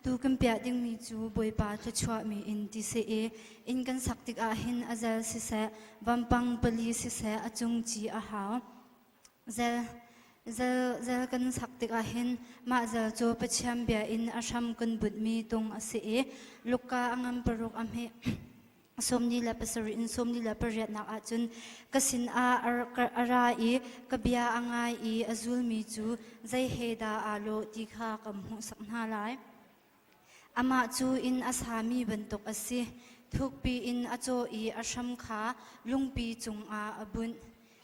Tu kan piah dingmi cu Bawipa thluachuahmi inn ti si i inn kan sak tikah hin a zel siseh, vampang pali siseh a cung ci a hau. Zel, zel, zel kan sak tikah hin mah zel cu Pathian bia in a hram kan bunhmi tung a si i Luka a ngan paruk a hme 47 in 48nak ahcun ka sinah a ra i ka bia a ngai i a zulmi cu zei he dah aa lawh ti kha kan hmuhsak hna lai. Amah cu inn a sami bantuk a si. Thukpi in a caw i a hram kha lungpi cungah a bunh.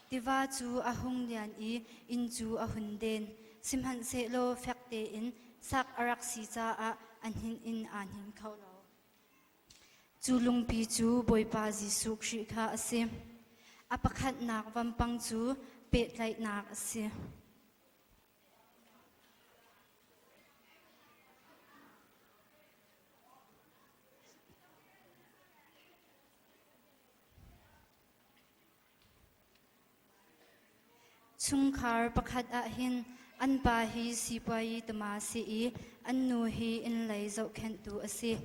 Tiva cu a hung lian i inn cu a hun den. Sihmanhsehlaw fek tein sak a rak si caah a hninh in aa hnin kho lo. Cu lungpi cu Bawipa Jesuh Khrih kha a si. A pakhatnak vampang cu pehtlaihnak a si. Chungkhar pakhat ahhin an pa hi sipuayi tama si i an nu hi innlei zohkhenhtu a si.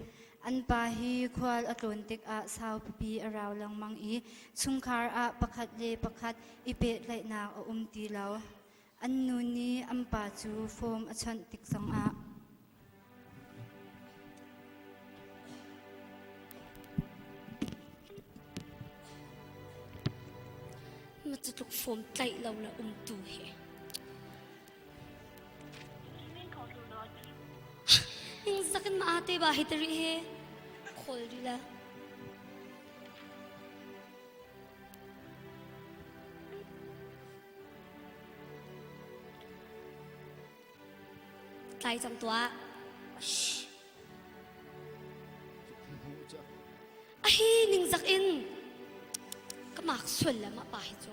An pa hi khual a tlawn tikah saupipi a rau lengmang i chungkhar ah pakhat le pakhat i pehtlaihnak a um ti lo. An nu nih an pa cu form a chawnh tik zongah Na cu tluk form tlaih lo le um tu hi. Ning zakin ma ate ba hi tari he khol di la. Tlai cang tuah. A hi ningzak in ka mak sual le mah pa hi cu.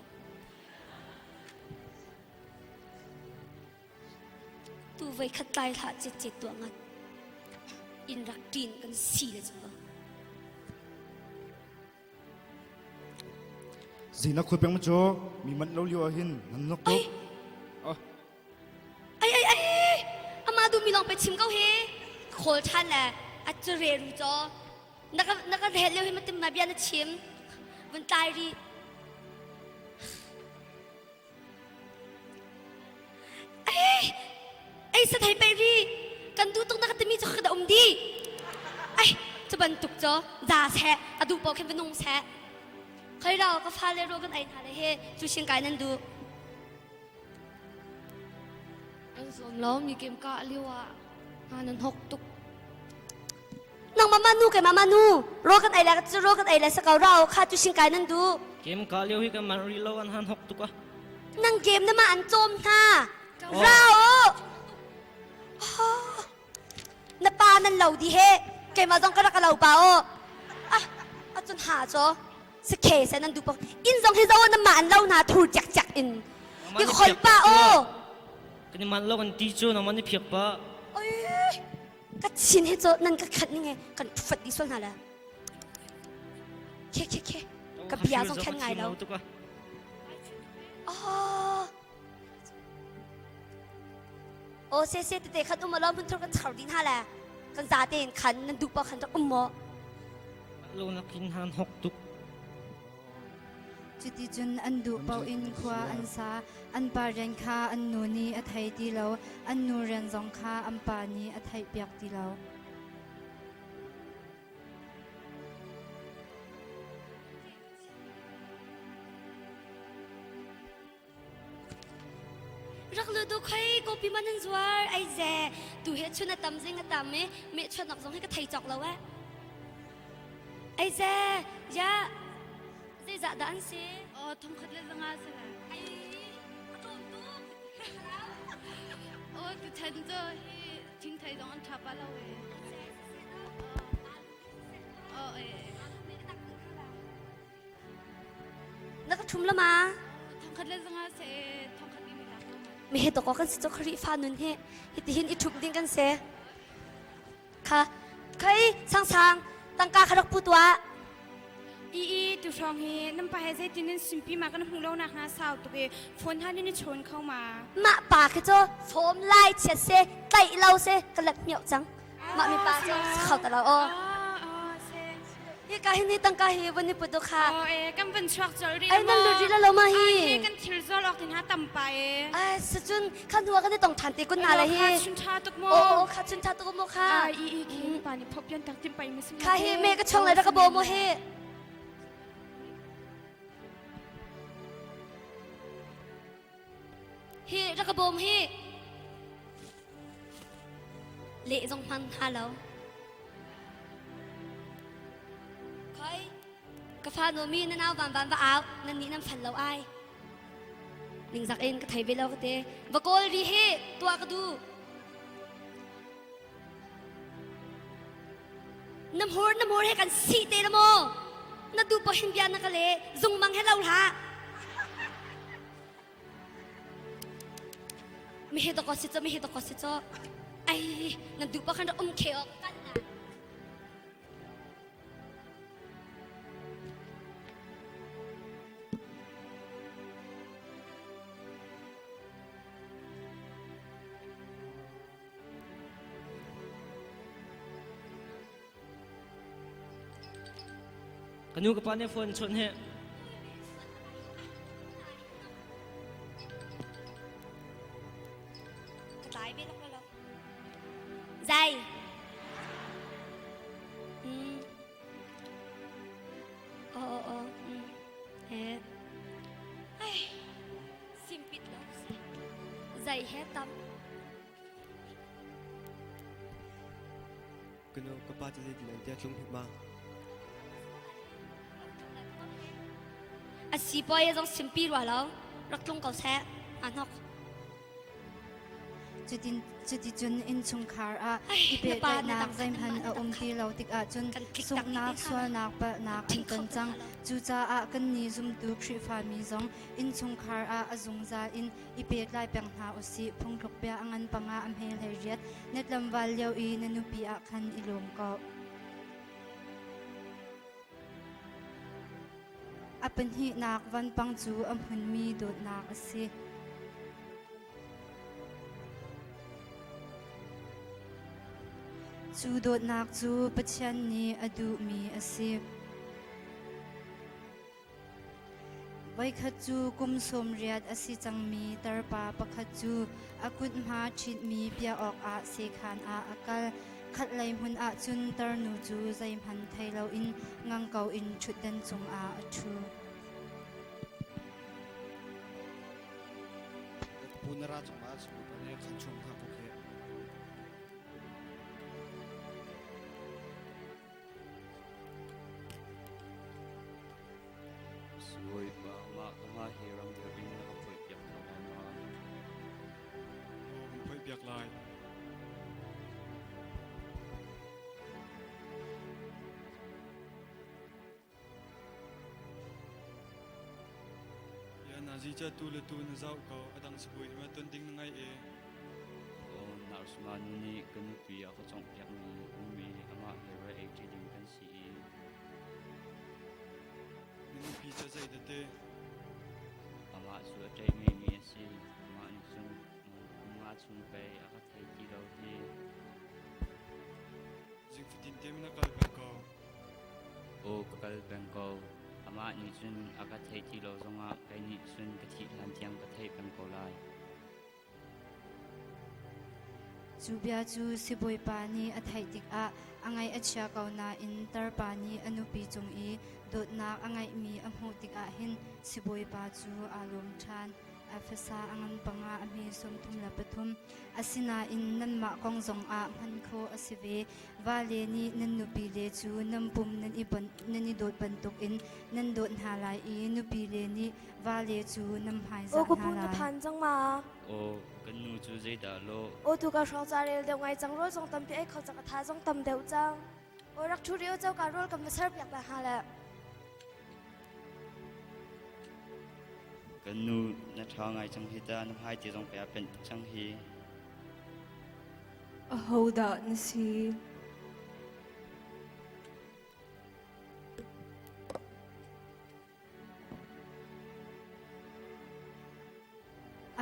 Tu voi khat tlai hlah cit cit tuah ngat. In rak ṭin kan si le cu. Zina khui peng cu mi manh lo lio ah hin nan nok tuk. Ai ai ai ama du mi long pe chim ko hi khawl than le a cu re ru cho na ka na ka rel lio hi matim ma bia na chim vun tlai ri Ai, ei sa thei pe ri. Kan duh tuk na ka timi cu ka da um di. Ai, cu bantuk cu za seh, a duh paoh khin va nung seh. Khoi rau ka fa le ro kan ei hna le he cu sing kai nan duh. Kan zuam lo mi kem ka lio ah hna nan hok tuk. Nang mama nu ke mama nu ro kan ei le cu ro kan ei le sa ko rau kha cu sing kai nan duh. Kem ka lio hi kan man ri lo an han hok tuk ah. Nang game na ma an cawm hna. Rau. Na pa nan lo di he. Keimah zong ka rak lo pa o. Ah, acun ha cho. Sakhe se nan du pok. In zong hi zo na ma an lo na thur chak chak in. Ki khol pa o. Kan man lo kan ti chu na man ni phiak pa. Oi. Ka chin he cho nan ka khat ning he kan fat di sual hna la. Khe khe khe. Ka bia zong khen ngai lo. Oh. Oh se se tete khan um lo mun thur kan char din ha la. Kan za tein khan nan duh pa khan rak um mo. Lo nakin han hok tuk. Cuticun an duh paoh in khua an sa. An pa rian kha an nu nih a thei ti lo. An nu rian zong kha an pa nih a theihpiak ti lo. Rak lu du khoi kopi man an zuar ai ze tu he chun a tam zing a tam i me chuan nak zong hi ka thei chok lo eh ai ze ya zeizah dah an si Oh, thong khat le zanga se la. Ai a tlawm tuk Oh, tu chan cu hi thing thei zong an ṭha pa lo e. Oh, e. Na ka ṭhum la ma? Thongkhat le zanga se thongkhat in lak lo. Mi he toko kan si cu Khrihfa nun hi hitihin i ṭhup ding kan si. Kha khai sang sang tangka kha rak pu tuah. I i tu hrawng hi nan pa he zeitin nan simpi ma kan hmuh lo nak hna sau tuk i phone han in i chawn kho ma. Mah pa khi cu fom lai chiat se tlaih lo se ka let miau cang. Mah mi pa cu khau ta lo aw. Hi ka hi ni tangka hi van ni put do kha. Oh e kan van chuak chol ri Ai nan lut ri la lo ma hi. Ai kan thil zol ok tin ha tam pa e. Ai sacun khan huwa kan ni tong than te kun na la hi. Kha chun tha tuk mo. Oh oh kha chun tha tuk mo kha. Ai i i khi pa ni phop pian tak tim pai mi sim. Kha hi me ka chong lai ra ka bo mo he. Hi rak ka bawm hi. Leh zong hman ha lo. Khoi, ka fa nomi na nau van van va au, nan nih nan fal lo ai. Ningzak in ka thei ve lo ka te. Va kawl ri hi tuah ka du. Na hmur na hmur he kan si te la maw? Na du pahin bia na ka le zungmang he lo hlah. Mi he doko si cho mi he doko si cho. Ai na du pa khan um khe ok kan na. Ka nu ka pa nih phone chawnh he. Ka tlai ve lok lo. Zai. Mm. Oh oh oh. Mm. He. Ai. Simpit lo. Zai he tam. Ka nu ka pa cu zeitin an tia tlung hnik ma? A si pawi zong simpi rua lo rak tlung ko seh a hnok. Cutin cuticun innchungkhar ah i pehtlaihnak zeihmanh a um ti lo tikah cun sunghnak sualnak palhnak an ton cang. Cucaah kannih zumtu Khrihfami zong innchungkhar ah a zungzal in i pehtlai peng hna usih. Phungthluk bia a ngan panga a hme hlei riat. Na tlangval lio i na nupi ah khan i lawm ko. A pahnihnak vanpang cu a hmunmi dawtnak a si. Cu dawtnak cu Pathian nih a duhmi a si. Voikhat cu kum 80 a si cangmi tarpa pakhat cu a kuthma ṭhitmi piah awkah sekhan ah a kal. Khatlei hmun ah cun tarnu cu zeihmanh thei loin ngang ko in ṭhutdan cungah a ṭhu. Ka pu na ra cungah sibawipa nih khan chung hna ko khi. Sibawipa, mah ka hma hi rang deuh in na ka phoihpiak kho lai ma? Aw, kan phoihpiak lai. Ya nazi ca tu le tu na zau ko a dang sibawi hi ma ton ding na ngai e. Aw, nurse ma nu nih ka nupi a ka cawnpiakmi um i amah he ra ei ṭi ding kan si i Na nupi ca zei dah te? Amah cu a ṭei ngeimi a si. Amah nih cun kum nga chung pei a ka thei ti lo hi. Zing fatin te na kal peng ko. Aw ka kal peng ko. Amah nih cun a ka thei ti lo zongah kei nih cun ka thih hlan tiang ka theih peng ko lai. Cu bia cu sibawipa nih a theih tikah a ngaih a chia ko nain tarpa nih a nupi cung i dawtnak a ngeihmi a hmuh tikah hin sibawipa cu aa lawm ṭhan. Efesa a ngan panga a hme 33. Asinain nanmah kong zongah hman khawh a si ve. Vale nih nan nupile cu nan pum nan i, nan i dawt bantukin nan dawt hna lai i nupile nih vale cu nan hmaizah Aw ka pu hna na lai. phan cang ma? Aw, kan nu cu zeidah lawh? Aw tu ka hrawng ca rel deuh ngai cang rawl zong tampi ei kho cang a tha zong tam deuh cang. Aw rak ṭhu rio coka rawl kan va ser piak ta hnga le. Kan nu na ṭha ngai cang hi ta na hmai te zong pe a penh cang hi. Ahodah na si?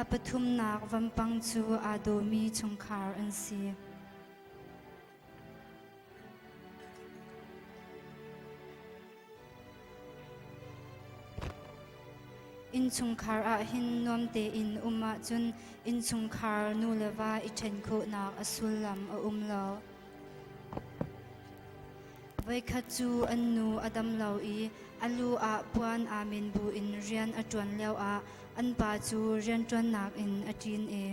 A pathumnak vampang cu aa dawmi chungkhar an si. Innchungkhar ah hin nuam tein um ahcun innchungkhar nu le va i ṭhen khawhnak a sullam a um lo. Voikhat cu an nu a dam lo i a lu ah puan aa men buin rian a ṭuan lioah an pa cu rianṭuannak in a ṭin i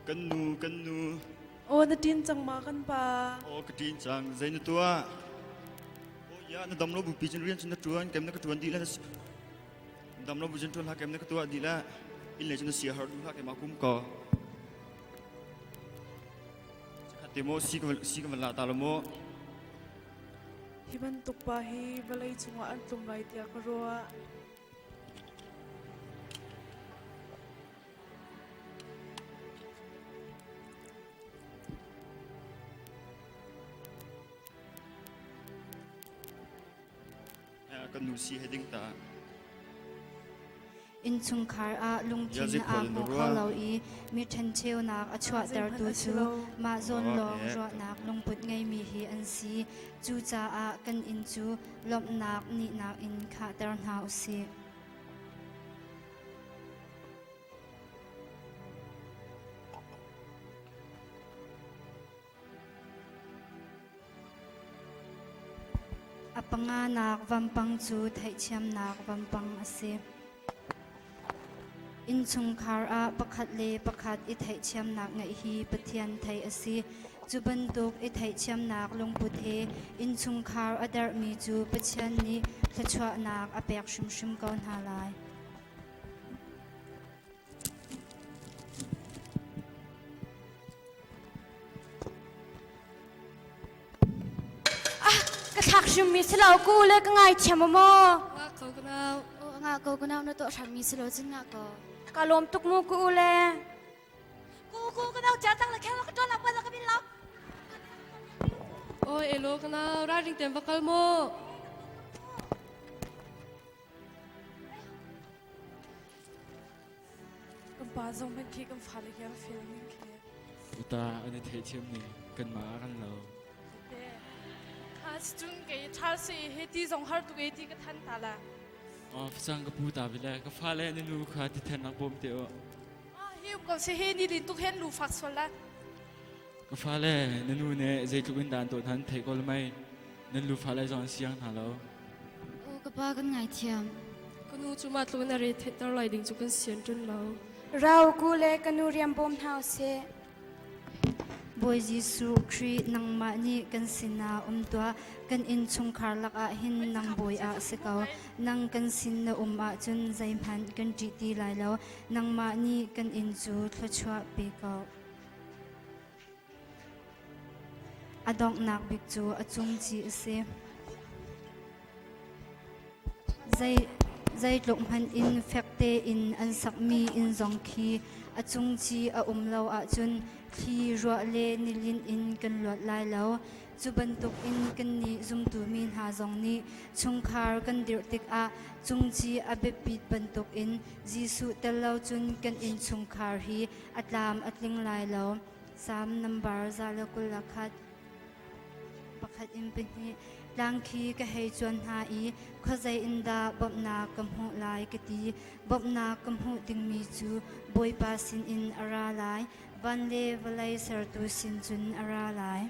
Kan nu, kan nu. Aw na ṭin cang ma kan pa? Aw ka ṭin cang. Zei na tuah? Aw ya na dam lo bupi cun rian cun na ṭuan, kem na ka ṭuan dih la. Dam lo bu cun ṭuan hlah kem na ka tuah dih la. Inn le cun na sia har duh hlah keimah kum ko. Khat te maw si ka si ka van la ta lo maw? Hi bantuk pa hi vawlei cungah an tlum lai tiah ka ruah. Kan nu si he ding ta. Innchungkhar ah lungthin aa hmu kho lo i mi ṭhencheunak a chuahtertu cu mah zawn lawng ruahnak lungput ngeimi hi an si. Cucaah kan inn cu lawmhnak nihnak in khahter hna u sih. A panganak vampang cu theihthiamnak vampang a si. Innchungkhar ah pakhat le pakhat i theihthiamnak ngeih hi Pathian theih a si. Cu bantuk i theihthiamnak lungput he innchungkhar a derhmi cu Pathian nih thluachuahnak a pek hrimhrim ko hna lai. Ah, ka thlak hrimmi si lo ku le ka ngaithiam maw? Nga ko ka nau. Oh, nga ko ka nau na to hrammi si lo cun nga ko. Ka lawm tuk mu ku le. Ku ku ka nau cha tang la khel ka ton la pa la ka bin lo. Oi elo ka nau ra ring tem va kal mo. Kan pa zong hmanh khi kan fale hi an fel ning khi. Uta an i theithiam ning kanmah ah kan lo. Kha cun kei Charles hi ti zong har tuk e ti ka than ta la. Oh, facang ka pu ta bile ka fale na nu kha ti than nak bawm te o. Ah, hi um ko se he ni lin tuk hen lu fak sol la. Ka fale na nu ne zeitluk in dan to nan thei ko mai nan lu fale zong siang hna lo. O ka pa kan ngaithiam. Ka nu cu mah tluk in a re theihter lai ding cu kan sian ṭun lo. Rau ku le ka nu rian bawm hna usih. Bawi Jesuh Khrih nangmah nih kan sinah um tuah kan innchungkhar lakah hin nang bawi ah si ko nang kan sin na um ahcun zeihmanh kan ṭih ti lai lo nangmah nih kan inn cu thluachuah pe ko A donghnak bik cu a cungci a si. Zei, zeitluk hmanh in fek tein an sakmi inn zong khi a cungci a um lo ahcun thli ruah le nilin in kan luat lai lo. Cu bantuk in kannih zumtu mi hna zong nih chungkhar kan dirh tikah cungci a biapit bantuk in Jesuh tel lo cun kan innchungkhar hi a tlam a tling lai lo. Salm nambar 121 pakhat in pahnih tlang khi ka hei cuan hna i khuazei in dah bawmhnak ka hmuh lai ka ti. Bawmhnak ka hmuh dingmi cu Bawipa sinin a ra lai, van le vawlei sertu sin cun a ra lai.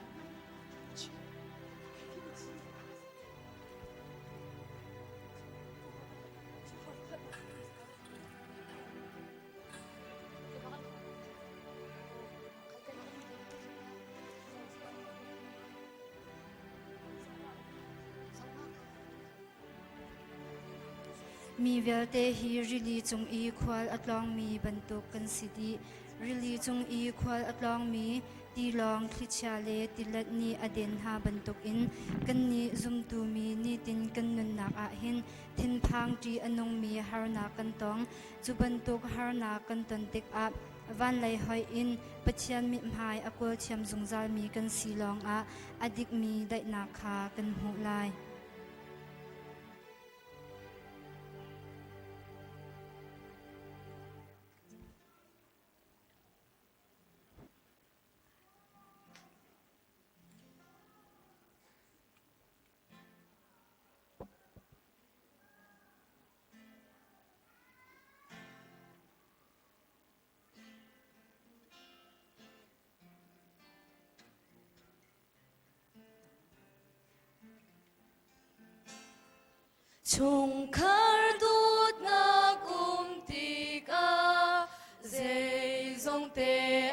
Mi vialte hi rili cung i khual a tlawngmi bantuk kan si dih. Rili cung i khual a tlawngmi tilawng thlichia le tilet nih a den hna bantukin kannih zumtu mi nitin kan nunnak ah hin thinphang ṭih a nungmi harnak kan tong. Cu bantuk harnak kan ton tikah vanlei hoih in Pathian mithmai a kawl thiam zungzalmi kan si lawngah a dikmi daihnak kha kan hmuh lai. Chungkhar dawtnak um tikah zeizong te.